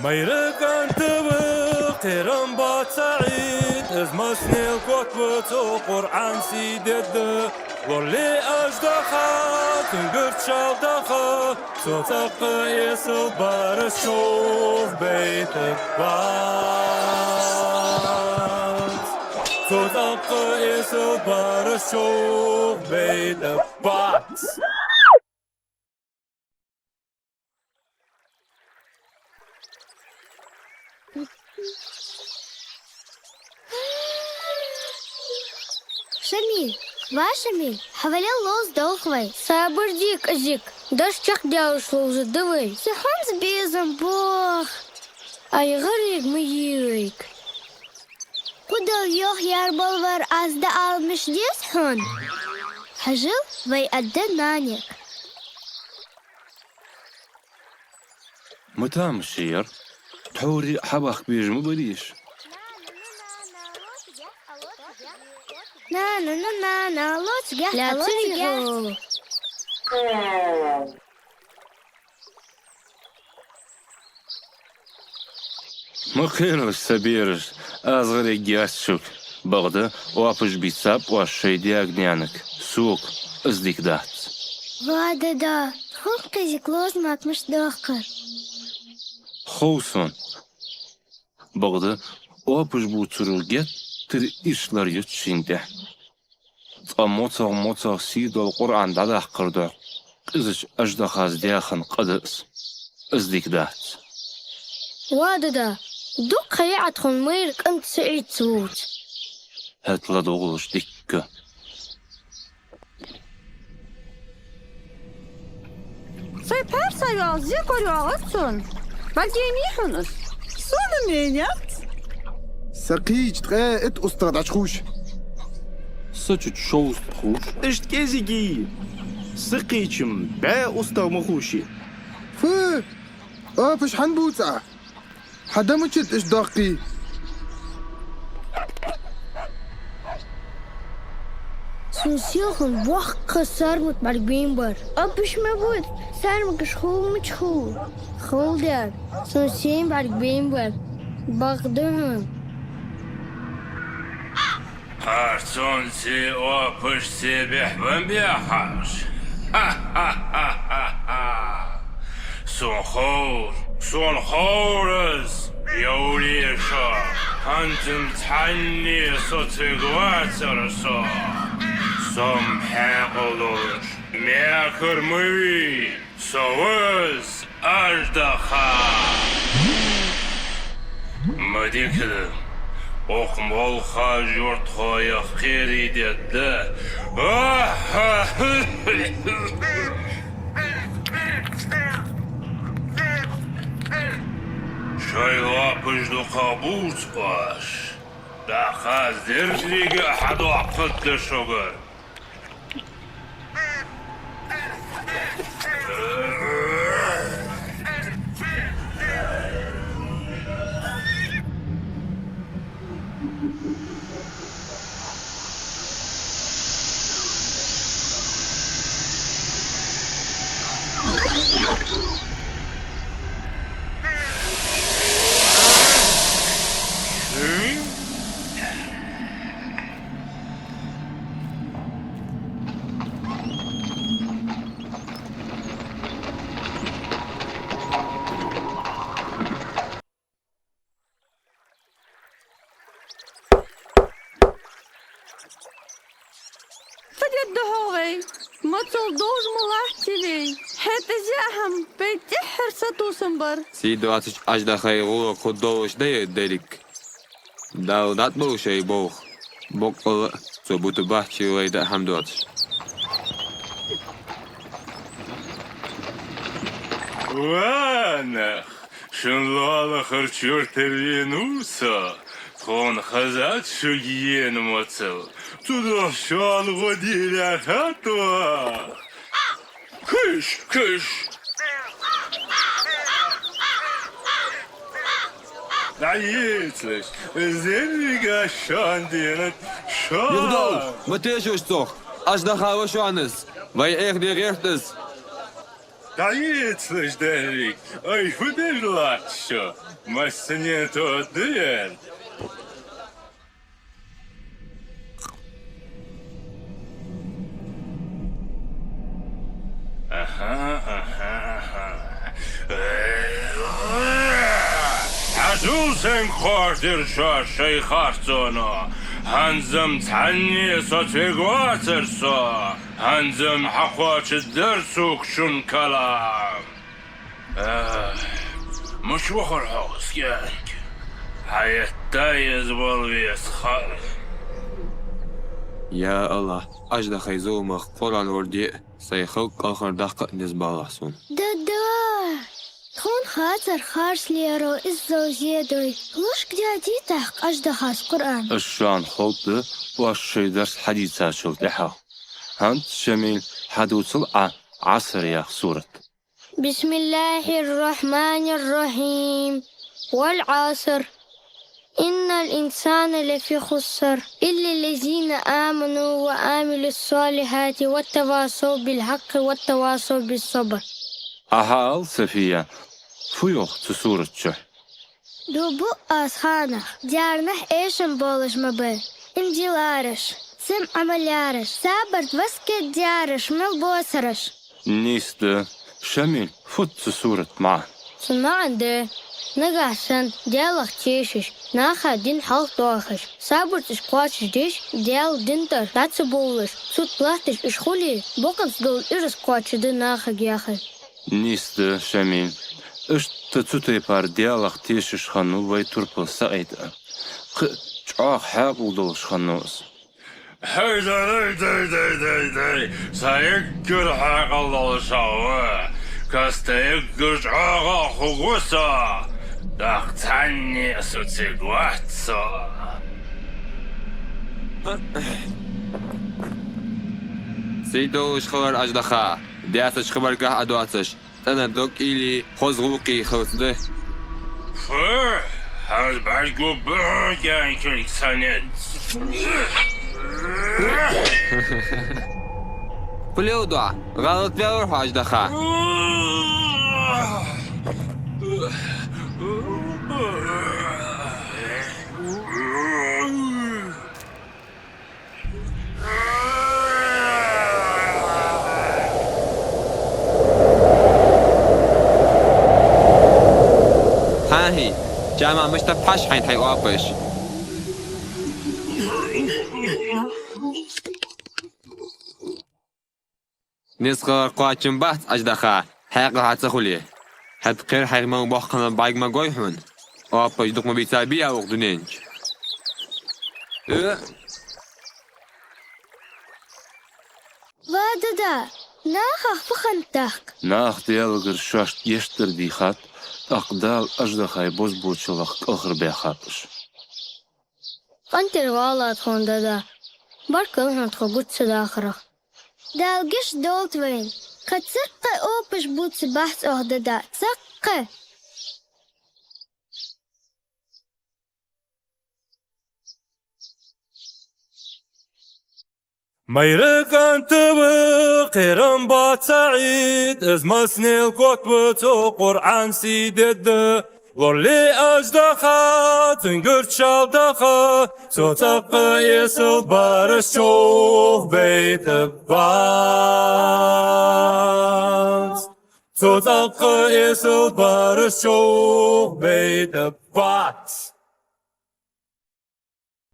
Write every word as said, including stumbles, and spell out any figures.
Майра кӀант ва, кхерам бац цу Ӏийд, из массанел котву цо, Къуръан сий дедда. Лорале аждаха, цунгара чалдаха, цо цӀаккха эсала бараш човхабайта бац. Цо цӀаккха эсала бараш човхабайта бац. Шамиль, ва Шамиль, хьавалал, ловзадолх вай. Сабар де, кӀезига, даш чакхдаьлча ловзаргда вай. Со хӀанз безам бох. Ай, гӀарайга ма е вайга. Кхыдола йоах яр балвар аз да ала мишта деза хьона? Хьажал, вай аргда нанега. Ма тамаш яр, тхьовра хьабахка безаш ма барий уж. Нана, нана, нана, лоцигахь, лоцигахь. Ма кхералаш, са бераш, аз гӀарайга геч шуга. Бакъда, оапаш бийцаб оаш шоай даьга-наьнага, сога из дика дац. Ва дада, тхона кӀезига ловза мара мишта доаккхар? Хов сона. Бакъда, оапаш бувцаро геттара ирча лар ю шийна тӀа. Ткъа моцагӀа-моцагӀа сий дола Къуръан дӀадаккхар духьа, къизача аждахас даь хинна къа да из. Из дика дац. Ва дада, дукха ха яьй тхона майра кӀант СаӀид ца вувца. ХӀаьта ладувгӀалаш дикка. Сай пхьарса йоал, зе кор йоагӀац сона. БӀаргаяйнай хьона из? Сона меняц. Са кхийча ткъаь итт устагӀа дӀачухуш. Са чу шовзткъа ховш. Иштта кӀезига са кхийча-м бӀаь устагӀа ма ховший. Фу! Оапаш хӀана бувц Ӏа? Хьа да мичад иштта доккхий? Сона селхан боккха сармат бӀаргабайнабар. Оапаш ма бувц, сармагаш хов мича хов? Хов дер, сона сийна бӀаргабайнабар. Бакъда хьона. Харцонца, оапашца бехк бан бехаш. Ха-ха-ха-ха-ха! Сона ховр, сона ховр из, йовле шо, хӀанзалца цхьанне со цига вацар со. Со-м хьаькъал долаш, мекар ма вий. Со ва из, аждаха! Ма дика да, укх молха юртахоех кхерий дедда. Шоай лоапаш дукха бувц оаш. ТӀаккха аз деррига а хьадоаккхаргда шугара. Фу дергда хьогӀ вай? Моцал довш ма латтий вай. ХӀаьта из яа хӀама вай тӀеххьара сатувсам бар. Сий доацача аждахай гӀулакх хургдолаш да ер дерриг. Дала дӀатӀаболба шоай болх. Боккъала а цо бутаргбац ший лай даа хӀама доацаш. Ва нах, шун лоалахарча юртара венав со. Тхона хезад шуга ена моцал. Цудухьа шоана гӀо де лаьрхӀад тхо. Кхуьш, кхуьш! ДӀаецалаш, из деррига шоана денад, шоана! Юхадовла, ма тешалаш цох, аждаха ва шоана из, вай Ӏехаде гӀерт из. ДӀаэцалаш деррига, ай, фу деш латт шо? Массане а тодда ер. Аха, аха, аха. Хьажал, сайга хоадир шо шоай харцоно. ХӀанз-м цхьанне а соцавергвацар со. ХӀанз-м хьакхоачаргдар сога шун калам. Ах, мича вахар хьо, скӀаьнк? Хьаэтта еза вала веза хьо. Я АллахӀ, аждахай зуламах къорал ворде а, сай халкъ кӀалхардаккха а низ балахь сона. Дада! Тхона хацар харцлеро иззал зе дой. Лушка даьдий тӀаккха аждахас Къуръан? Аз шоана ховлда, оаш шоай дарс хьадийцачул тӀехьагӀа. ХӀанз, Шамил, хьадувцал Ӏа Ӏаср яха сурат. بسم الله الرحمن الرحيم. والعصر. إن الإنسان لفي خسر. إلا الذين آمنوا وعملوا الصالحات وتواصوا بالحق وتواصوا بالصبر. Ӏа хьаала, Сафия, фу йоах цу сурата чу? Дув буъ аз ханах, даьрнахь эшам болаш ма бай. Иман диллараш, цун Ӏамал яраш, сабарт васкет дераш мел боацараш. Нийса да, Шамил, фуд цу сурата маӀан? Цун маӀан да: нагахь санна Даьлах тешаш, наха дин хьалхадоахаш, сабарт уж кхоачашдеш, Даьла дин тӀара дӀа ца бовлаш, цу тӀа латташ уж хуле, бакъонца дола ираз кхоачашда нахага яхар. Нийса да, Шамил. Иштта цу тайпара Даьлах тешаш хиннав вай турпал СаӀид а. Кхы а чӀоагӀа хьаькъал долаш хиннав из. ХӀай, дай, дай, дай, дай, дай, дай! Са эггара хьаькъал долаш ва! Каста эггара чӀоагӀа а хургва со! ТӀаккха цхьанне а соцавергвац со! Сий долаш хилар, аждаха, даьсача хабаргахьа а доацаш, тӀана дог уйла е, хоза гӀулакх е хилац де. Фу, хӀанз бӀаргагургба хьона кӀаьнкилг санна. Фу леладу Ӏа? ГӀалат ваьлар хьо, аждаха. ХӀаа-хӀий, чамах мишта бӀаргагуш хьайна хьай оапаш? Низ хилар кхоачам бац, аждаха, хьаькъал хьа ца хуле. ХӀаьта кхера хьайх мел боккха хиннаб бӀарг ма гой хьона. Оапаш дукха ма бийцабий укх дунен чу. Э? Ва дада, нахах фу хиннад тӀаккха? Наха Даьлагара шоашта гешт дар дийхад, тӀаккха Дала аждахай бозбуунчалах кӀалхарбаьхаб уж. КъинтӀера валлахӀи тхона, дада. Баркал хьона тхо гуча ца дахарах. Дала гешт долда вайна. Кхы цӀаккха а оапаш бувцаргбац оаха, дада. ЦӀаккха а! Майра кӀант ва, кхерам боаца СаӀид, из массанел котва цо, Къуръан сий дедда. Лорале аждаха, цунгара чалдаха, цо цӀаккха эсала бараш човхабайтаргбац. Цо цӀаккха эсала бараш човхабайтаргбац.